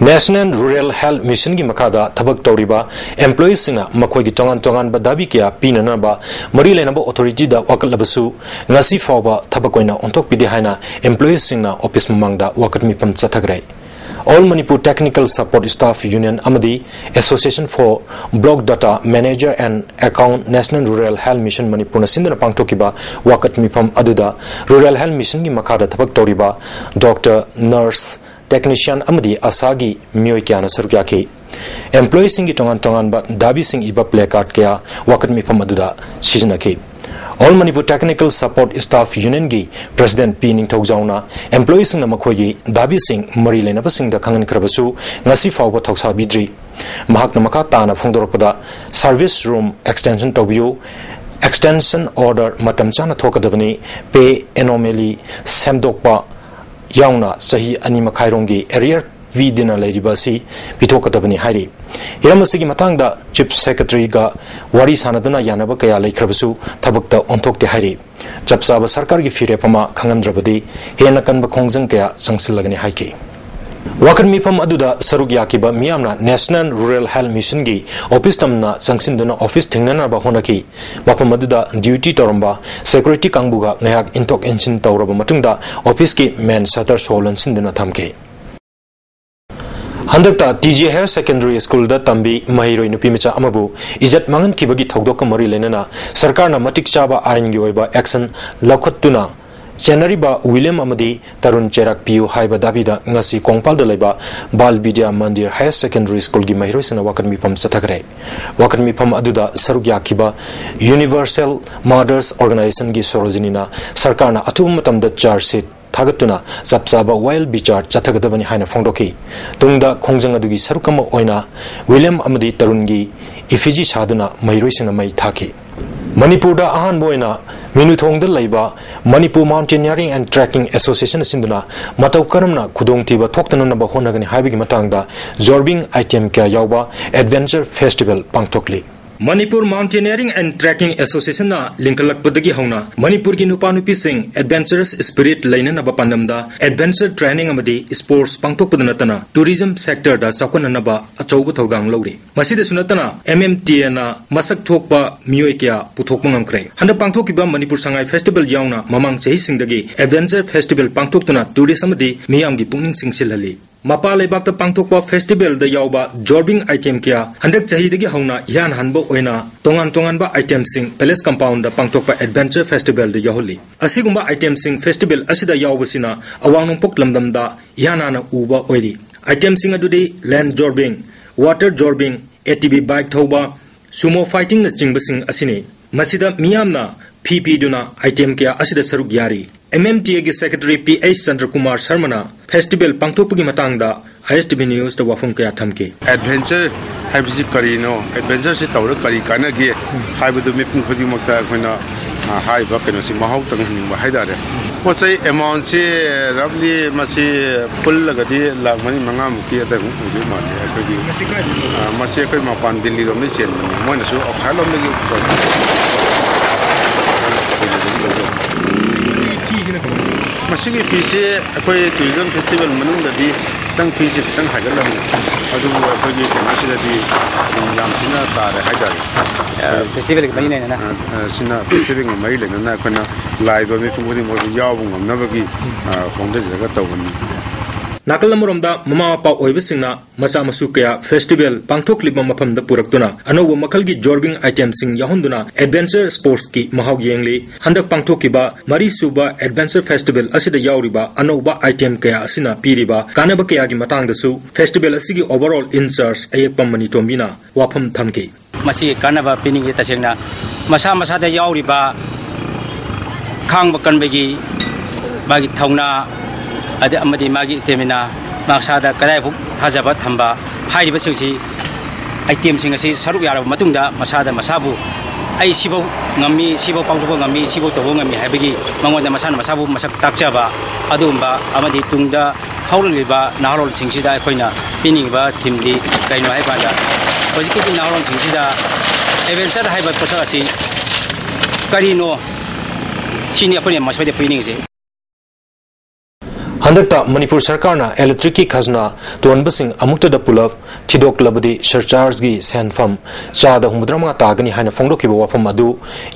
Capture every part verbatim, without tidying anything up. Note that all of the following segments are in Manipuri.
National Rural Health Missionꯒꯤ ꯃꯈꯥꯗ ꯊꯕꯛ ꯇꯧꯔꯤꯕ employeeꯁꯤꯡꯅ ꯃꯈꯣꯏꯒꯤ ꯇꯣꯉꯥꯟ ꯇꯣꯉꯥꯟꯕ ꯗꯥꯕꯤ ꯀꯌꯥ ꯄꯤꯅꯅꯕ ꯃꯔꯤ ꯂꯩꯅꯕ authorityꯗ ꯋꯥꯀꯠꯂꯕꯁꯨ, ꯉꯁꯤ ꯐꯥꯎꯕ ꯊꯕꯛ ꯑꯣꯏꯅ ꯑꯣꯟꯊꯣꯛꯄꯤꯗꯦ ꯍꯥꯏꯅ employeeꯁꯤꯡꯅ office ꯃꯃꯥꯡꯗ ꯋꯥꯀꯠ ꯃꯤꯐꯝ ꯆꯠꯊꯈ꯭ꯔꯦ꯫ All Manipur Technical Support Staff Union ꯑꯃꯗꯤ Association for Block Data Manager and Account National Rural Health Mission ꯃꯅꯤꯄꯨꯔꯅ ꯁꯤꯟꯗꯨꯅ ꯄꯥꯡꯊꯣꯛꯈꯤꯕ ꯋꯥꯀꯠ ꯃꯤꯐꯝ ꯑꯗꯨꯗ Rural Health Missionꯒꯤ ꯃꯈꯥꯗ ꯊꯕꯛ ꯇꯧꯔꯤꯕ doctor, nurse, technician ꯑꯃꯗꯤ ꯑꯁꯥꯒꯤ ꯃꯤꯑꯣꯏ ꯀꯌꯥꯅ ꯁꯔꯨꯛ ꯌꯥꯈꯤ꯫ Employeeꯁꯤꯡꯒꯤ ꯇꯣꯉꯥꯟ ꯇꯣꯉꯥꯟꯕ ꯗꯥꯕꯤꯁꯤꯡ ꯏꯕ placard ꯀꯌꯥ ꯋꯥꯀꯠ ꯃꯤꯐꯝ ꯑꯗꯨꯗ ꯁꯤꯖꯤꯟꯅꯈꯤ꯫ All Manipur Technical Support Staff Unionꯒꯤ President ꯄꯤ ꯅꯤꯡꯊꯧꯖꯥꯎꯅ employeeꯁꯤꯡꯅ ꯃꯈꯣꯏꯒꯤ ꯗꯥꯕꯤꯁꯤꯡ ꯃꯔꯤ ꯂꯩꯅꯕꯁꯤꯡꯗ ꯈꯪꯍꯟꯈ꯭ꯔꯕꯁꯨ, ꯉꯁꯤ ꯐꯥꯎꯕ ꯊꯧꯁꯥꯕꯤꯗ꯭ꯔꯤ꯫ ꯃꯍꯥꯛꯅ ꯃꯈꯥ ꯇꯥꯅ ꯐꯣꯡꯗꯣꯔꯛꯄꯗ, service room extension ꯇꯧꯕꯤꯌꯨ, extension order ꯃꯇꯝ ꯆꯥꯅ ꯊꯣꯛꯀꯗꯕꯅꯤ, pay anomaly ꯁꯦꯝꯗꯣꯛꯄ ꯌꯥꯎꯅ ꯆꯍꯤ ꯑꯅꯤ ꯃꯈꯥꯏꯔꯣꯝꯒꯤ arrear ꯄꯤꯗꯨꯅ ꯂꯩꯔꯤꯕ ꯑꯁꯤ ꯄꯤꯊꯣꯛꯀꯗꯕꯅꯤ ꯍꯥꯏꯔꯤ꯫ ꯍꯤꯔꯝ ꯑꯁꯤꯒꯤ ꯃꯇꯥꯡꯗ Chief Secretaryꯒ ꯋꯥꯔꯤ ꯁꯥꯟꯅꯗꯨꯅ ꯌꯥꯅꯕ ꯀꯌꯥ ꯂꯩꯈ꯭ꯔꯕꯁꯨ, ꯊꯕꯛꯇ ꯑꯣꯟꯊꯣꯛꯇꯦ ꯍꯥꯏꯔꯤ꯫ ꯆꯞ ꯆꯥꯕ ꯁꯔꯀꯥꯔꯒꯤ ꯐꯤꯔꯦꯞ ꯑꯃ ꯈꯪꯍꯟꯗ꯭ꯔꯕꯗꯤ, ꯍꯦꯟꯅ ꯀꯟꯕ ꯈꯣꯡꯖꯪ ꯀꯌꯥ ꯆꯪꯁꯤꯜꯂꯒꯅꯤ ꯍꯥꯏꯈꯤ꯫ ꯋꯥꯀꯠ ꯃꯤꯐꯝ ꯑꯗꯨꯗ ꯁꯔꯨꯛ ꯌꯥꯈꯤꯕ ꯃꯤꯌꯥꯝꯅ National Rural Health Missionꯒꯤ office ꯇꯝꯅ ꯆꯪꯁꯤꯟꯗꯨꯅ office ꯊꯦꯡꯅꯅꯕ ꯍꯣꯠꯅꯈꯤ꯫ ꯃꯐꯝ ꯑꯗꯨꯗ duty ꯇꯧꯔꯝꯕ security ꯀꯥꯡꯕꯨꯒ ꯉꯥꯏꯍꯥꯛ ꯏꯟꯊꯣꯛ ꯏꯟꯁꯤꯟ ꯇꯧꯔꯕ ꯃꯇꯨꯡꯗ, officeꯀꯤ main shutter ꯁꯣ ꯂꯣꯟꯁꯤꯟꯗꯨꯅ ꯊꯝꯈꯤ꯫ ꯍꯟꯗꯛꯇ ꯇꯤ ꯖꯤ Higher Secondary Schoolꯗ ꯇꯝꯕꯤ ꯃꯍꯩꯔꯣꯏ ꯅꯨꯄꯤꯃꯆꯥ ꯑꯃꯕꯨ ꯏꯖꯠ ꯃꯥꯡꯍꯟꯈꯤꯕꯒꯤ ꯊꯧꯗꯣꯛꯀ ꯃꯔꯤ ꯂꯩꯅꯅ ꯁꯔꯀꯥꯔꯅ ꯃꯇꯤꯛ ꯆꯥꯕ ꯑꯥꯏꯟꯒꯤ ꯑꯣꯏꯕ action ꯂꯧꯈꯠꯇꯨꯅ ꯆꯦꯟꯅꯔꯤꯕ ꯋꯤꯂꯤꯌꯝ ꯑꯃꯗꯤ ꯇꯔꯨꯟ ꯆꯩꯔꯥꯛ ꯄꯤꯌꯨ ꯍꯥꯏꯕ ꯗꯥꯕꯤꯗ ꯉꯁꯤ ꯀꯣꯡꯄꯥꯜꯗ ꯂꯩꯕ ꯕꯥꯜ ꯕꯤꯗ꯭ꯌꯥ ꯃꯟꯗꯤꯔ Higher Secondary Schoolꯒꯤ ꯃꯍꯩꯔꯣꯏꯁꯤꯡꯅ ꯋꯥꯀꯠ ꯃꯤꯐꯝ ꯆꯠꯊꯈ꯭ꯔꯦ꯫ ꯋꯥꯀꯠ ꯃꯤꯐꯝ ꯑꯗꯨꯗ ꯁꯔꯨꯛ ꯌꯥꯈꯤꯕ Universal Mothers Organizationꯒꯤ ꯁꯣꯔꯣꯖꯤꯅꯤꯅ ꯁꯔꯀꯥꯔꯅ ꯑꯊꯨꯕ ꯃꯇꯝꯗ charge sheet ꯊꯥꯒꯠꯇꯨꯅ ꯆꯞ ꯆꯥꯕ ꯋꯥꯌꯦꯜ ꯕꯤꯆꯥꯔ ꯆꯠꯊꯒꯗꯕꯅꯤ ꯍꯥꯏꯅ ꯐꯣꯡꯗꯣꯛꯈꯤ꯫ ꯇꯨꯡꯗ ꯈꯣꯡꯖꯪ ꯑꯗꯨꯒꯤ ꯁꯔꯨꯛ ꯑꯃ ꯑꯣꯏꯅ ꯋꯤꯂꯤꯌꯝ ꯑꯃꯗꯤ ꯇꯔꯨꯟꯒꯤ effigy ꯁꯥꯗꯨꯅ ꯃꯍꯩꯔꯣꯏꯁꯤꯡꯅ ꯃꯩ ꯊꯥꯈꯤ꯫ ꯃꯅꯤꯄꯨꯔꯗ ꯑꯍꯥꯟꯕ ꯑꯣꯏꯅ ꯃꯤꯅꯨꯊꯣꯡꯗ ꯂꯩꯕ Manipur Mountaineering and Trekking Association ꯑꯁꯤꯟꯗꯨꯅ ꯃꯇꯧ ꯀꯔꯝꯅ ꯈꯨꯗꯣꯡꯊꯤꯕ ꯊꯣꯛꯇꯅꯅꯕ ꯍꯣꯠꯅꯒꯅꯤ ꯍꯥꯏꯕꯒꯤ ꯃꯇꯥꯡꯗ ꯖꯣꯔꯕꯤꯡ item ꯀꯌꯥ ꯌꯥꯎꯕ adventure festival ꯄꯥꯡꯊꯣꯛꯂꯤ꯫ Manipur Mountaineering and Trekking Association-ꯅ ꯂꯤꯡꯈꯠꯂꯛꯄꯗꯒꯤ ꯍꯧꯅ ꯃꯅꯤꯄꯨꯔꯒꯤ ꯅꯨꯄꯥ ꯅꯨꯄꯤꯁꯤꯡ adventurous spirit ꯂꯩꯅꯅꯕ ꯄꯥꯟꯗꯝꯗ adventure training ꯑꯃꯗꯤ sports ꯄꯥꯡꯊꯣꯛꯄꯗ ꯅꯠꯇꯅ tourism sector-ꯗ ꯆꯥꯎꯈꯠꯅꯅꯕ ꯑꯆꯧꯕ ꯊꯧꯗꯥꯡ ꯂꯧꯔꯤ꯫ ꯃꯁꯤꯗꯁꯨ ꯅꯠꯇꯅ M M T A-ꯅ ꯃꯁꯛ ꯊꯣꯛꯄ ꯃꯤꯑꯣꯏ ꯀꯌꯥ ꯄꯨꯊꯣꯛꯄ ꯉꯝꯈ꯭ꯔꯦ꯫ ꯍꯟꯗꯛ ꯄꯥꯡꯊꯣꯛꯈꯤꯕ ꯃꯅꯤꯄꯨꯔ ꯁꯉꯥꯏ festival ꯌꯥꯎꯅ ꯃꯃꯥꯡ ꯆꯍꯤꯁꯤꯡꯗꯒꯤ adventure festival ꯄꯥꯡꯊꯣꯛꯇꯨꯅ tourist ꯑꯃꯗꯤ ꯃꯤꯌꯥꯝꯒꯤ ꯄꯨꯛꯅꯤꯡ ꯆꯤꯡꯁꯤꯜꯍꯜꯂꯤ꯫ ꯃꯄꯥꯟ ꯂꯩꯕꯥꯛꯇ ꯄꯥꯡꯊꯣꯛꯄ festival-ꯗ ꯌꯥꯎꯕ jorbing item ꯀꯌꯥ ꯍꯟꯗꯛ ꯆꯍꯤꯗꯒꯤ ꯍꯧꯅ ꯏꯍꯥꯟ ꯍꯥꯟꯕ ꯑꯣꯏꯅ ꯇꯣꯉꯥꯟ ꯇꯣꯉꯥꯟꯕ item-ꯁꯤꯡ palace compound-ꯗ ꯄꯥꯡꯊꯣꯛꯄ adventure festival-ꯗ ꯌꯥꯎꯍꯜꯂꯤ꯫ ꯑꯁꯤꯒꯨꯝꯕ item-ꯁꯤꯡ festival ꯑꯁꯤꯗ ꯌꯥꯎꯕꯁꯤꯅ ꯑꯋꯥꯡ ꯅꯣꯡꯄꯣꯛ ꯂꯝꯗꯝꯗ ꯏꯍꯥꯟ ꯍꯥꯟꯅ ꯎꯕ ꯑꯣꯏꯔꯤ꯫ Item-ꯁꯤꯡ ꯑꯗꯨꯗꯤ land jorbing, water jorbing, A T V bike ꯊꯧꯕ, sumo fighting-ꯅꯆꯤꯡꯕꯁꯤꯡ ꯑꯁꯤꯅꯤ꯫ ꯃꯁꯤꯗ ꯃꯤꯌꯥꯝꯅ ꯐꯤ ꯄꯤꯗꯨꯅ item ꯀꯌꯥ ꯑꯁꯤꯗ ꯁꯔꯨꯛ ꯌꯥꯔꯤ꯫ M M T A-ꯒꯤ secretary P H ꯆꯟꯗ꯭ꯔꯀꯨꯃꯥꯔ ꯁꯔꯃꯅ festival ꯄꯥꯡꯊꯣꯛꯄꯒꯤ ꯃꯇꯥꯡꯗ I S T V News-ꯇ ꯋꯥꯐꯝ ꯀꯌꯥ ꯊꯝꯈꯤ꯫ Adventure ꯍꯥꯏꯕꯁꯤ ꯀꯔꯤꯅꯣ? Adventure-ꯁꯤ ꯇꯧꯔꯒ ꯀꯔꯤ ꯀꯥꯟꯅꯒꯦ ꯍꯥꯏꯕꯗꯨ ꯃꯤꯄꯨꯝ ꯈꯨꯗꯤꯡꯃꯛꯇ ꯑꯩꯈꯣꯏꯅ, ꯑ, ꯍꯥꯏꯔꯤꯕ ꯀꯩꯅꯣꯁꯤ ꯃꯍꯥꯎ ꯇꯪꯍꯟꯅꯤꯡꯕ ꯍꯥꯏꯇꯥꯔꯦ꯫ ꯄꯣꯠ ꯆꯩ amount-ꯁꯤ roughly ꯃꯁꯤ ꯄꯨꯜꯂꯒꯗꯤ ꯂꯥꯈ ꯃꯔꯤ ꯃꯉꯥꯃꯨꯛꯀꯤ ꯑꯗꯥꯏꯃꯨꯛ ꯑꯣꯏꯗꯣꯏ ꯃꯥꯜꯂꯦ ꯑꯩꯈꯣꯏꯒꯤ꯫ ꯃꯁꯤ ꯀꯥꯏꯗꯒꯤ? ꯑ, ꯃꯁꯤ ꯑꯩꯈꯣꯏ ꯃꯄꯥꯟ ꯗꯤꯜꯂꯤꯔꯣꯝꯗꯒꯤ ꯆꯦꯟꯕꯅꯤ, ꯃꯣꯏꯅꯁꯨ outside ꯂꯣꯝꯗꯒꯤ ꯄꯨꯔꯛꯄ꯫ ꯃꯁꯤꯒꯤ ꯐꯤꯁꯤꯅ ꯀꯃꯥꯏꯅ? ꯃꯁꯤꯒꯤ ꯐꯤꯁꯤ ꯑꯩꯈꯣꯏ tourism festival ꯃꯅꯨꯡꯗꯗꯤ ꯈꯤꯇꯪ ꯐꯤꯁꯤ ꯈꯤꯇꯪ ꯍꯥꯏꯒꯠꯂꯝꯃꯤ, ꯑꯗꯨꯕꯨ ꯑꯩꯈꯣꯏꯒꯤ ꯀꯩꯅꯣꯁꯤꯗꯗꯤ ꯌꯥꯝ ꯊꯤꯅ ꯇꯥꯔꯦ ꯍꯥꯏꯇꯥꯔꯦ꯫ ꯑ, festival-ꯒꯤ ꯃꯔꯤ ꯂꯩꯅꯅ꯫ ꯑ, ꯑ, ꯁꯤꯅ festival-ꯒ ꯃꯔꯤ ꯂꯩꯅꯅ ꯑꯩꯈꯣꯏꯅ ꯂꯥꯛꯏꯕ ꯃꯤꯄꯨꯝ ꯈꯨꯗꯤꯡꯃꯛ ꯌꯥꯎꯕ ꯉꯝꯅꯕꯒꯤ, ꯑ, ꯍꯣꯡꯗꯖꯔꯒ ꯇꯧꯕꯅꯤ꯫ ꯅꯥꯀꯜ ꯑꯃꯔꯣꯝꯗ, ꯃꯃꯥ ꯃꯄꯥ ꯑꯣꯏꯕꯁꯤꯡꯅ ꯃꯆꯥ ꯃꯁꯨ ꯀꯌꯥ festival ꯄꯥꯡꯊꯣꯛꯂꯤꯕ ꯃꯐꯝꯗ ꯄꯨꯔꯛꯇꯨꯅ ꯑꯅꯧꯕ ꯃꯈꯜꯒꯤ jorbing item-ꯁꯤꯡ ꯌꯥꯎꯍꯟꯗꯨꯅ adventure sports-ꯀꯤ ꯃꯍꯥꯎ ꯌꯦꯡꯂꯤ꯫ ꯍꯟꯗꯛ ꯄꯥꯡꯊꯣꯛꯈꯤꯕ ꯃꯔꯤꯁꯨꯕ adventure festival ꯑꯁꯤꯗ ꯌꯥꯎꯔꯤꯕ ꯑꯅꯧꯕ item ꯀꯌꯥ ꯑꯁꯤꯅ ꯄꯤꯔꯤꯕ ꯀꯥꯟꯅꯕ ꯀꯌꯥꯒꯤ ꯃꯇꯥꯡꯗꯁꯨ festival ꯑꯁꯤꯒꯤ overall in charge ꯑꯌꯦꯛꯄꯝ ꯃꯅꯤꯇꯣꯝꯕꯤꯅ ꯋꯥꯐꯝ ꯊꯝꯈꯤ꯫ ꯃꯁꯤꯒꯤ ꯀꯥꯟꯅꯕ ꯄꯤꯅꯤꯡꯉꯤ꯫ ꯇꯁꯦꯡꯅ ꯃꯁꯥ ꯃꯁꯥꯗ ꯌꯥꯎꯔꯤꯕ ꯈꯥꯡꯕ ꯀꯟꯕꯒꯤ ꯃꯥꯒꯤ ꯊꯧꯅꯥ, ꯑꯗ-, ꯑꯃꯗꯤ ꯃꯥꯒꯤ stamina, ꯃꯁꯥꯗ ꯀꯗꯥꯏꯐꯥꯎ ꯊꯥꯖꯕ ꯊꯝꯕ ꯍꯥꯏꯔꯤꯕꯁꯤꯡꯁꯤ, item-ꯁꯤꯡ ꯑꯁꯤ ꯁꯔꯨꯛ ꯌꯥꯔꯕ ꯃꯇꯨꯡꯗ ꯃꯁꯥꯗ ꯃꯁꯥꯕꯨ "ꯑꯩ ꯁꯤꯐꯧ ꯉꯝꯃꯤ, ꯁꯤꯐꯧ ꯄꯥꯡꯊꯣꯛꯄ ꯉꯝꯃꯤ, ꯁꯤꯐꯧ ꯇꯧꯕ ꯉꯝꯃꯤ" ꯍꯥꯏꯕꯒꯤ ꯃꯉꯣꯟꯗ ꯃꯁꯥꯅ ꯃꯁꯥꯕꯨ ꯃꯁꯛ ꯇꯥꯛꯆꯕ ꯑꯗꯨꯒꯨꯝꯕ ꯑꯃꯗꯤ ꯇꯨꯡꯗ ꯍꯧꯔꯛꯂꯤꯕ ꯅꯍꯥꯔꯣꯜꯁꯤꯡꯁꯤꯗ ꯑꯩꯈꯣꯏꯅ ꯄꯤꯅꯤꯡꯉꯤꯕ theme-ꯗꯤ ꯀꯩꯅꯣ ꯍꯥꯏ ꯀꯥꯟꯗ, ꯍꯧꯖꯤꯛꯀꯤ ꯅꯍꯥꯔꯣꯜꯁꯤꯡꯁꯤꯗ ꯑꯦꯚꯦꯟꯆꯔ ꯍꯥꯏꯕ ꯄꯣꯠꯁꯛ ꯑꯁꯤ ꯀꯔꯤꯅꯣ? ꯁꯤꯅꯤ ꯑꯩꯈꯣꯏꯅ ꯃꯁꯣꯏꯗ ꯄꯤꯅꯤꯡꯉꯤꯁꯦ꯫ ꯍꯟꯗꯛꯇ ꯃꯅꯤꯄꯨꯔ ꯁꯔꯀꯥꯔꯅ ꯏꯂꯦꯛꯇ꯭ꯔꯤꯛꯀꯤ ꯈꯖꯅꯥ ꯇꯣꯟꯕꯁꯤꯡ ꯑꯃꯨꯛꯇꯗ ꯄꯨꯂꯞ ꯊꯤꯗꯣꯛꯂꯕꯗꯤ ꯁꯔꯆꯥꯔꯖꯒꯤ ꯁꯦꯟꯐꯝ ꯆꯥꯗ ꯍꯨꯝꯐꯨꯇꯔꯥꯃꯉꯥ ꯇꯥꯒꯅꯤ ꯍꯥꯏꯅ ꯐꯣꯡꯗꯣꯛꯈꯤꯕ ꯋꯥꯐꯝ ꯑꯗꯨ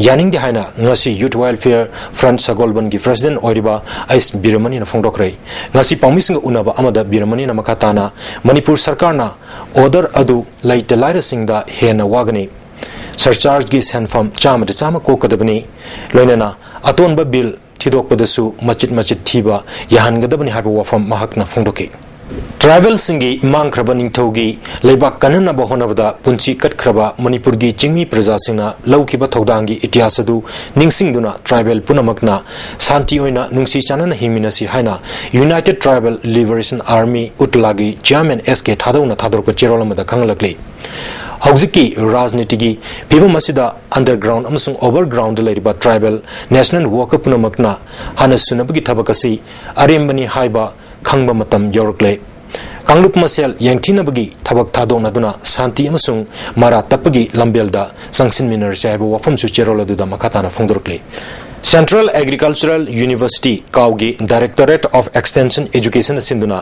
ꯌꯥꯅꯤꯡꯗꯦ ꯍꯥꯏꯅ ꯉꯁꯤ Youth Welfare Front ꯁꯒꯣꯜꯕꯟꯒꯤ ꯄ꯭ꯔꯁꯤꯗꯦꯟ ꯑꯣꯏꯔꯤꯕ ꯑꯩꯁ ꯕꯤꯔꯃꯅꯤꯅ ꯐꯣꯡꯗꯣꯛꯈ꯭ꯔꯦ꯫ ꯉꯁꯤ ꯄꯥꯎꯃꯤꯁꯤꯡꯒ ꯎꯅꯕ ꯑꯃꯗ ꯕꯤꯔꯃꯅꯤꯅ ꯃꯈꯥ ꯇꯥꯅ ꯃꯅꯤꯄꯨꯔ ꯁꯔꯀꯥꯔꯅ ꯑꯣꯔꯗꯔ ꯑꯗꯨ ꯂꯩꯇ ꯂꯥꯏꯔꯁꯤꯡꯗ ꯍꯦꯟꯅ ꯋꯥꯒꯅꯤ꯫ ꯁꯔꯆꯥꯔꯖꯒꯤ ꯁꯦꯟꯐꯝ ꯆꯥꯝꯃꯗ ꯆꯥꯝꯃ ꯀꯣꯛꯀꯗꯕꯅꯤ꯫ ꯂꯣꯏꯅꯅ ꯑꯇꯣꯟꯕ ꯕꯤꯜ ꯊꯤꯗꯣꯛꯄꯗꯁꯨ ꯃꯆꯤꯠ ꯃꯆꯤꯠ ꯊꯤꯕ ꯌꯥꯍꯟꯒꯗꯕꯅꯤ ꯍꯥꯏꯕ ꯋꯥꯐꯝ ꯃꯍꯥꯛꯅ ꯐꯣꯡꯗꯣꯛꯈꯤ꯫ ꯇ꯭ꯔꯥꯏꯕꯦꯜꯁꯤꯡꯒꯤ ꯃꯥꯡꯈ꯭ꯔꯕ ꯅꯤꯡꯊꯧꯒꯤ ꯂꯩꯕꯥꯛ ꯀꯟꯅꯅꯕ ꯍꯣꯠꯅꯕꯗ ꯄꯨꯟꯁꯤ ꯀꯠꯈ꯭ꯔꯕ ꯃꯅꯤꯄꯨꯔꯒꯤ ꯆꯤꯡꯃꯤ ꯄ꯭ꯔꯖꯥꯁꯤꯡꯅ ꯂꯧꯈꯤꯕ ꯊꯧꯗꯥꯡꯒꯤ ꯏꯇꯤꯍꯥꯁ ꯑꯗꯨ ꯅꯤꯡꯁꯤꯡꯗꯨꯅ ꯇ꯭ꯔꯥꯏꯕꯦꯜ ꯄꯨꯝꯅꯃꯛꯅ ꯁꯥꯟꯇꯤ ꯑꯣꯏꯅ ꯅꯨꯡꯁꯤ ꯆꯥꯟꯅꯅ ꯍꯤꯡꯃꯤꯟꯅꯁꯤ ꯍꯥꯏꯅ United Tribal Liberation Army, ꯎꯇꯂꯥꯒꯤ ꯆꯤꯌꯥꯔꯃꯦꯟ ꯑꯦꯁ ꯀꯦ ꯊꯥꯗꯧꯅ ꯊꯥꯗꯣꯔꯛꯄ ꯆꯦꯔꯣꯜ ꯑꯃꯗ ꯈꯪꯍꯜꯂꯛꯂꯤ꯫ ꯍꯧꯖꯤꯛꯀꯤ ꯔꯥꯖꯅꯤꯇꯤꯒꯤ ꯐꯤꯕꯝ ꯑꯁꯤꯗ underground ꯑꯃꯁꯨꯡ overground ꯂꯩꯔꯤꯕ ꯇ꯭ꯔꯥꯏꯕꯦꯜ ꯅꯦꯁꯅꯦꯜ ꯋꯥꯔꯀꯔ ꯄꯨꯝꯅꯃꯛꯅ ꯍꯥꯟꯅ ꯁꯨꯅꯕꯒꯤ ꯊꯕꯛ ꯑꯁꯤ ꯑꯔꯦꯝꯕꯅꯤ ꯍꯥꯏꯕ ꯈꯪꯕ ꯃꯇꯝ ꯌꯧꯔꯛꯂꯦ꯫ ꯀꯥꯡꯂꯨꯞ ꯃꯁꯦꯜ ꯌꯦꯡꯊꯤꯅꯕꯒꯤ ꯊꯕꯛ ꯊꯥꯗꯣꯛꯅꯗꯨꯅ ꯁꯥꯟꯇꯤ ꯑꯃꯁꯨꯡ ꯃꯔꯥ ꯇꯞꯄꯒꯤ ꯂꯝꯕꯦꯜꯗ ꯆꯪꯁꯤꯟꯃꯤꯟꯅꯔꯁꯤ ꯍꯥꯏꯕ ꯋꯥꯐꯝꯁꯨ ꯆꯦꯔꯣꯜ ꯑꯗꯨꯗ ꯃꯈꯥ ꯇꯥꯅ ꯐꯣꯡꯗꯣꯔꯛꯂꯤ꯫ Central Agricultural University, ꯀꯥꯎꯒꯤ Directorate of Extension Education ꯁꯤꯟꯗꯨꯅ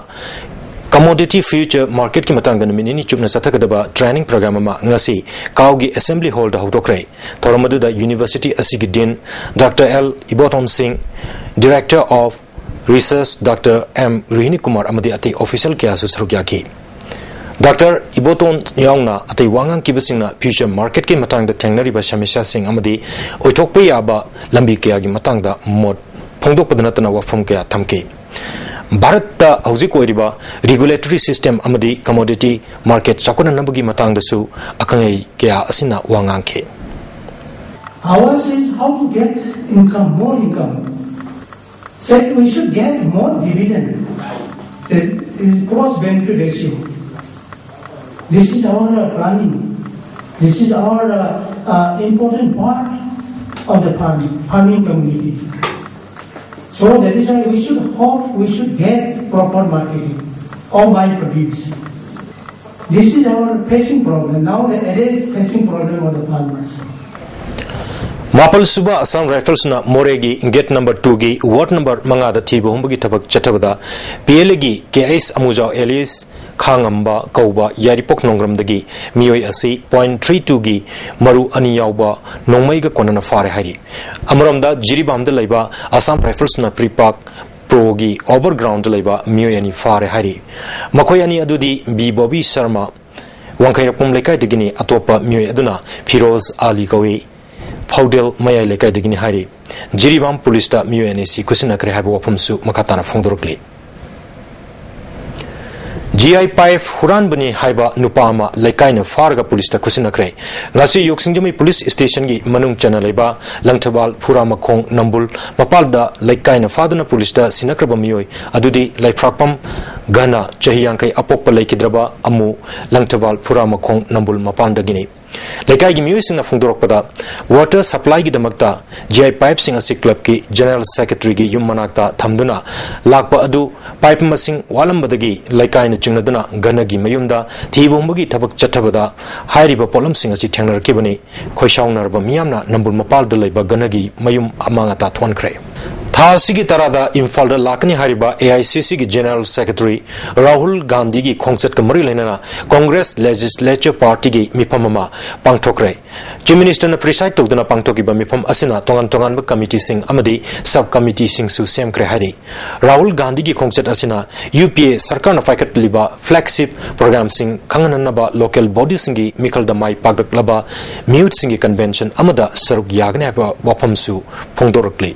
Commodity Future Marketꯀꯤ ꯃꯇꯥꯡꯗ ꯅꯨꯃꯤꯠ ꯅꯤꯅꯤ ꯆꯨꯞꯅ ꯆꯠꯊꯒꯗꯕ training program ꯑꯃ ꯉꯁꯤ ꯀꯥꯎꯒꯤ Assembly Hallꯗ ꯍꯧꯗꯣꯛꯈ꯭ꯔꯦ꯫ ꯊꯧꯔꯝ ꯑꯗꯨꯗ university ꯑꯁꯤꯒꯤ Dean Doctor L ꯏꯕꯣꯇꯣꯟ ꯁꯤꯡ, Director of Research Doctor M ꯔꯣꯍꯤꯅꯤ Kumar ꯑꯃꯗꯤ ꯑꯇꯩ official ꯀꯌꯥꯁꯨ ꯁꯔꯨꯛ ꯌꯥꯈꯤ꯫ ꯗꯥꯛꯇꯔ ꯏꯕꯣꯇꯣꯟ ꯌꯥꯎꯅ ꯑꯇꯩ ꯋꯥ ꯉꯥꯡꯈꯤꯕꯁꯤꯡꯅ future marketꯀꯤ ꯃꯇꯥꯡꯗ ꯊꯦꯡꯅꯔꯤꯕ ꯁꯃꯁ꯭ꯌꯥꯁꯤꯡ ꯑꯃꯗꯤ ꯑꯣꯏꯊꯣꯛꯄ ꯌꯥꯕ ꯂꯝꯕꯤ ꯀꯌꯥꯒꯤ ꯃꯇꯥꯡꯗ ꯃꯣꯠ ꯐꯣꯡꯗꯣꯛꯄꯗ ꯅꯠꯇꯅ ꯋꯥꯐꯝ ꯀꯌꯥ ꯊꯝꯈꯤ꯫ ꯚꯥꯔꯠꯇ ꯍꯧꯖꯤꯛ ꯑꯣꯏꯔꯤꯕ regulatory system ꯑꯃꯗꯤ commodity market ꯆꯥꯎꯈꯠꯅꯅꯕꯒꯤ ꯃꯇꯥꯡꯗꯁꯨ ꯑꯈꯪ ꯑꯍꯩ ꯀꯌꯥ ꯑꯁꯤꯅ ꯋꯥ ꯉꯥꯡꯈꯤ꯫ Ours is how to get income, more income. Said we should get more dividend. That is cost benefit ratio. This is our uh, planning. This is our uh, uh, important part of the farming, farming community. So that is why we should hope we should get proper marketing of my produce. This is our facing problem. Now the address facing problem of the farmers. ꯃꯥꯄꯜ ꯁꯨꯕ ꯑꯁꯥꯝ ꯔꯥꯏꯐꯜꯁꯅ ꯃꯣꯔꯦꯒꯤ ꯒꯦꯠ ꯅꯝꯕꯔ ꯇꯨꯒꯤ ꯋꯥꯔꯗ ꯅꯝꯕꯔ ꯃꯉꯥꯗ ꯊꯤꯕ ꯍꯨꯝꯕꯒꯤ ꯊꯕꯛ ꯆꯠꯊꯕꯗ ꯄꯤ ꯑꯦꯜ ꯑꯦꯒꯤ ꯀꯦ ꯑꯩꯁ ꯑꯃꯨꯖꯥꯎ ꯑꯦꯂꯤꯁ ꯈꯥꯉꯝꯕ ꯀꯧꯕ ꯌꯥꯏꯔꯤꯄꯣꯛ ꯅꯣꯡꯒ꯭ꯔꯝꯗꯒꯤ ꯃꯤꯑꯣꯏ ꯑꯁꯤ ꯄꯣꯏꯟ ꯊ꯭ꯔꯤ ꯇꯨꯒꯤ ꯃꯔꯨ ꯑꯅꯤ ꯌꯥꯎꯕ ꯅꯣꯡꯃꯩꯒ ꯀꯣꯟꯅꯅ ꯐꯥꯔꯦ ꯍꯥꯏꯔꯤ꯫ ꯑꯃꯔꯣꯝꯗ ꯖꯤꯔꯤꯕꯥꯝꯗ ꯂꯩꯕ ꯑꯁꯥꯝ ꯔꯥꯏꯐꯜꯁꯅ ꯄ꯭ꯔꯤꯄꯥꯛ ꯄ꯭ꯔꯣꯒꯤ ꯑꯣꯚꯔ ꯒ꯭ꯔꯥꯎꯟꯗ ꯂꯩꯕ ꯃꯤꯑꯣꯏ ꯑꯅꯤ ꯐꯥꯔꯦ ꯍꯥꯏꯔꯤ꯫ ꯃꯈꯣꯏ ꯑꯅꯤ ꯑꯗꯨꯗꯤ ꯕꯤ ꯕꯣꯕꯤ ꯁꯔꯃ, ꯋꯥꯡꯈꯩꯔꯛꯄꯝ ꯂꯩꯀꯥꯏꯗꯒꯤꯅꯤ, ꯑꯇꯣꯞꯄ ꯃꯤꯑꯣꯏ ꯑꯗꯨꯅ ꯐꯤꯔꯣꯖ ꯑꯂꯤ ꯀꯧꯏ, ꯐꯧꯗꯦꯜ ꯃꯌꯥꯏ ꯂꯩꯀꯥꯏꯗꯒꯤꯅꯤ ꯍꯥꯏꯔꯤ꯫ ꯖꯤꯔꯤꯕꯥꯝ ꯄꯨꯂꯤꯁꯇ ꯃꯤꯑꯣꯏ ꯑꯅꯤꯁꯤ ꯈꯨꯠꯁꯤꯟꯅꯈ꯭ꯔꯦ ꯍꯥꯏꯕ ꯋꯥꯐꯝꯁꯨ ꯃꯈꯥ ꯇꯥꯅ ꯐꯣꯡꯗꯣꯔꯛꯂꯤ꯫ ꯖꯤ ꯑꯥꯏ ꯄꯥꯏꯞ ꯍꯨꯔꯥꯟꯕꯅꯤ ꯍꯥꯏꯕ ꯅꯨꯄꯥ ꯑꯃ ꯂꯩꯀꯥꯏꯅ ꯐꯥꯔꯒ ꯄꯨꯂꯤꯁꯇ ꯈꯨꯠꯁꯤꯟꯅꯈ꯭ꯔꯦ꯫ ꯉꯁꯤ ꯌꯣꯛꯁꯤꯡꯖꯃꯩ ꯄꯨꯂꯤꯁ ꯁ꯭ꯇꯦꯁꯟꯒꯤ ꯃꯅꯨꯡ ꯆꯟꯅ ꯂꯩꯕ ꯂꯪꯊꯕꯥꯜ ꯐꯨꯔꯥꯃꯈꯣꯡ ꯅꯝꯕꯨꯜ ꯃꯄꯥꯜꯗ ꯂꯩꯀꯥꯏꯅ ꯐꯥꯗꯨꯅ ꯄꯨꯂꯤꯁꯇ ꯁꯤꯟꯅꯈ꯭ꯔꯕ ꯃꯤꯑꯣꯏ ꯑꯗꯨꯗꯤ ꯂꯩꯐ꯭ꯔꯥꯛꯄꯝ ꯘꯅ, ꯆꯍꯤ ꯌꯥꯡꯈꯩ, ꯑꯄꯣꯛꯄ ꯂꯩꯈꯤꯗ꯭ꯔꯕ ꯑꯃꯨ ꯂꯪꯊꯕꯥꯜ ꯐꯨꯔꯥꯃꯈꯣꯡ ꯅꯝꯕꯨꯜ ꯃꯄꯥꯟꯗꯒꯤꯅꯤ꯫ ꯂꯩꯀꯥꯏꯒꯤ ꯃꯤꯑꯣꯏꯁꯤꯡꯅ ꯐꯣꯡꯗꯣꯔꯛꯄꯗ, ꯋꯥꯇꯔ ꯁꯄ꯭ꯂꯥꯏꯒꯤꯗꯃꯛꯇ ꯖꯤ ꯑꯥꯏ ꯄꯥꯏꯞꯁꯤꯡ ꯑꯁꯤ ꯀ꯭ꯂꯕꯀꯤ ꯖꯦꯅꯔꯦꯜ ꯁꯦꯀ꯭ꯔꯦꯇꯔꯤꯒꯤ ꯌꯨꯝ ꯃꯅꯥꯛꯇ ꯊꯝꯗꯨꯅ ꯂꯥꯛꯄ ꯑꯗꯨ ꯄꯥꯏꯞ ꯃꯁꯤꯡ ꯋꯥꯠꯂꯝꯕꯗꯒꯤ ꯂꯩꯀꯥꯏꯅ ꯆꯤꯡꯅꯗꯨꯅ ꯘꯅꯒꯤ ꯃꯌꯨꯝꯗ ꯊꯤꯕ ꯍꯨꯝꯕꯒꯤ ꯊꯕꯛ ꯆꯠꯊꯕꯗ ꯍꯥꯏꯔꯤꯕ ꯄꯣꯠꯂꯝꯁꯤꯡ ꯑꯁꯤ ꯊꯦꯡꯅꯔꯛꯈꯤꯕꯅꯤ꯫ ꯈꯣꯏꯁꯥꯎꯅꯔꯕ ꯃꯤꯌꯥꯝꯅ ꯅꯝꯕꯨꯜ ꯃꯄꯥꯜꯗ ꯂꯩꯕ ꯘꯅꯒꯤ ꯃꯌꯨꯝ ꯑꯃꯥꯡ ꯑꯇꯥ ꯊꯣꯛꯍꯟꯈ꯭ꯔꯦ꯫ ꯊꯥ ꯑꯁꯤꯒꯤ ꯇꯔꯥꯗ ꯏꯝꯐꯥꯜꯗ ꯂꯥꯛꯀꯅꯤ ꯍꯥꯏꯔꯤꯕ ꯑꯦ ꯑꯥꯏ ꯁꯤ ꯁꯤꯒꯤ ꯖꯦꯅꯔꯦꯜ ꯁꯦꯀ꯭ꯔꯦꯇꯔꯤ ꯔꯥꯍꯨꯜ ꯒꯥꯟꯙꯤꯒꯤ ꯈꯣꯡꯆꯠꯀ ꯃꯔꯤ ꯂꯩꯅꯅ ꯀꯣꯡꯒ꯭ꯔꯦꯁ ꯂꯦꯖꯤꯁꯂꯦꯆꯔ ꯄꯥꯔꯇꯤꯒꯤ ꯃꯤꯐꯝ ꯑꯃ ꯄꯥꯡꯊꯣꯛꯈ꯭ꯔꯦ꯫ ꯆꯤꯐ ꯃꯤꯅꯤꯁꯇꯔꯅ ꯄ꯭ꯔꯤꯁꯥꯏꯗ ꯇꯧꯗꯨꯅ ꯄꯥꯡꯊꯣꯛꯈꯤꯕ ꯃꯤꯐꯝ ꯑꯁꯤꯅ ꯇꯣꯉꯥꯟ ꯇꯣꯉꯥꯟꯕ ꯀꯃꯤꯇꯤꯁꯤꯡ ꯑꯃꯗꯤ ꯁꯕ ꯀꯃꯤꯇꯤꯁꯤꯡꯁꯨ ꯁꯦꯝꯈ꯭ꯔꯦ ꯍꯥꯏꯔꯤ꯫ ꯔꯥꯍꯨꯜ ꯒꯥꯟꯙꯤꯒꯤ ꯈꯣꯡꯆꯠ ꯑꯁꯤꯅ ꯌꯨ ꯄꯤ ꯑꯦ ꯁꯔꯀꯥꯔꯅ ꯄꯥꯏꯈꯠꯂꯤꯕ ꯐ꯭ꯂꯦꯒꯁꯤꯞ ꯄ꯭ꯔꯣꯒ꯭ꯔꯥꯝꯁꯤꯡ ꯈꯪꯍꯟꯅꯅꯕ ꯂꯣꯀꯦꯜ ꯕꯣꯗꯤꯁꯤꯡꯒꯤ ꯃꯤꯈꯜꯗ ꯃꯥꯏ ꯄꯥꯛꯂꯛꯂꯕ ꯃꯤꯍꯨꯠꯁꯤꯡꯒꯤ ꯀꯟꯚꯦꯟꯁꯟ ꯑꯃꯗ ꯁꯔꯨꯛ ꯌꯥꯒꯅꯤ ꯍꯥꯏꯕ ꯋꯥꯐꯝꯁꯨ ꯐꯣꯡꯗꯣꯔꯛꯂꯤ꯫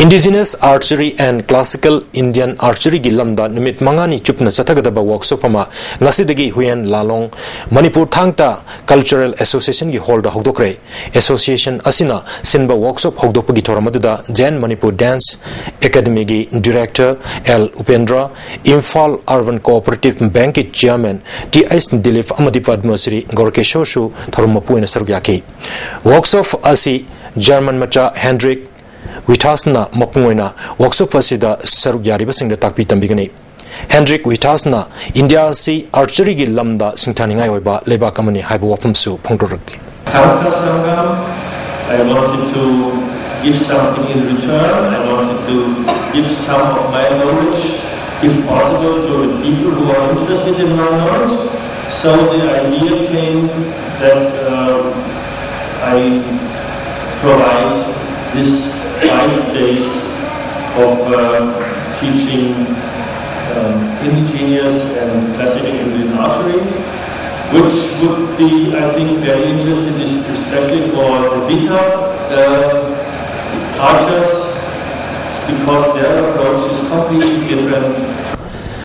Indigenous Archery and Classical Indian Archeryꯒꯤ ꯂꯝꯗ ꯅꯨꯃꯤꯠ ꯃꯉꯥꯅꯤ ꯆꯨꯞꯅ ꯆꯠꯊꯒꯗꯕ ꯋꯥꯔꯛꯁꯣꯞ ꯑꯃ ꯉꯁꯤꯗꯒꯤ ꯍꯨꯌꯦꯟ ꯂꯥꯂꯣꯡ ꯃꯅꯤꯄꯨꯔ ꯊꯥꯡ ꯇꯥ ꯀꯜꯆꯔꯦꯜ ꯑꯦꯁꯣꯁꯤꯌꯦꯁꯟꯒꯤ ꯍꯣꯜꯗ ꯍꯧꯗꯣꯛꯈ꯭ꯔꯦ꯫ ꯑꯦꯁꯣꯁꯤꯌꯦꯁꯟ ꯑꯁꯤꯅ ꯁꯤꯟꯕ ꯋꯥꯔꯛꯁꯣꯞ ꯍꯧꯗꯣꯛꯄꯒꯤ ꯊꯧꯔꯝ ꯑꯗꯨꯗ ꯖꯦꯟ ꯃꯅꯤꯄꯨꯔ ꯗꯥꯟꯁ ꯑꯦꯀꯥꯗꯃꯤꯒꯤ director L Upendra, Imphal urban cooperative ꯕꯦꯡꯛꯀꯤ ꯆꯦꯌꯔꯃꯦꯟ ꯇꯤ ꯑꯩꯆ ꯗꯤꯂꯤꯞ ꯑꯃꯗꯤ ꯄꯗꯃꯁ꯭ꯔꯤ ꯒꯣꯔꯀꯦꯁꯣꯔꯁꯨ ꯊꯧꯔꯝ ꯃꯄꯨ ꯑꯣꯏꯅ ꯁꯔꯨꯛ ꯌꯥꯈꯤ꯫ ꯋꯥꯔꯛꯁꯣꯞ ꯑꯁꯤ ꯖꯔꯃꯟ ꯃꯆꯥ ꯍꯦꯟꯗ꯭ꯔꯤꯛ ꯋꯤꯊꯥꯁꯅ ꯃꯄꯨꯡ ꯑꯣꯏꯅ ꯋꯥꯔꯛꯁꯣꯞ ꯑꯁꯤꯗ ꯁꯔꯨꯛ ꯌꯥꯔꯤꯕꯁꯤꯡꯗ ꯇꯥꯛꯄꯤ ꯇꯝꯕꯤꯒꯅꯤ꯫ ꯍꯦꯟꯗ꯭ꯔꯤꯛ ꯋꯤꯊꯥꯁꯅ ꯏꯟꯗꯤꯌꯥ ꯑꯁꯤ ꯑꯥꯔꯆꯔꯤꯒꯤ ꯂꯝꯗ ꯁꯤꯡꯊꯥꯅꯤꯡꯉꯥꯏ ꯑꯣꯏꯕ ꯂꯩꯕꯥꯛ ꯑꯃꯅꯤ ꯍꯥꯏꯕ ꯋꯥꯐꯝꯁꯨ ꯐꯣꯡꯗꯣꯔꯛꯂꯤ꯫ Thank you, Sangam. I wanted to give something in return. I wanted to give some of my knowledge, if possible, to the people who are interested in my knowledge. So the idea came that uh, I provide this five days of uh, teaching um, indigenous and classical Indian archery, which would be, I think, very interesting, especially for the Vita uh, archers, because their approach is completely different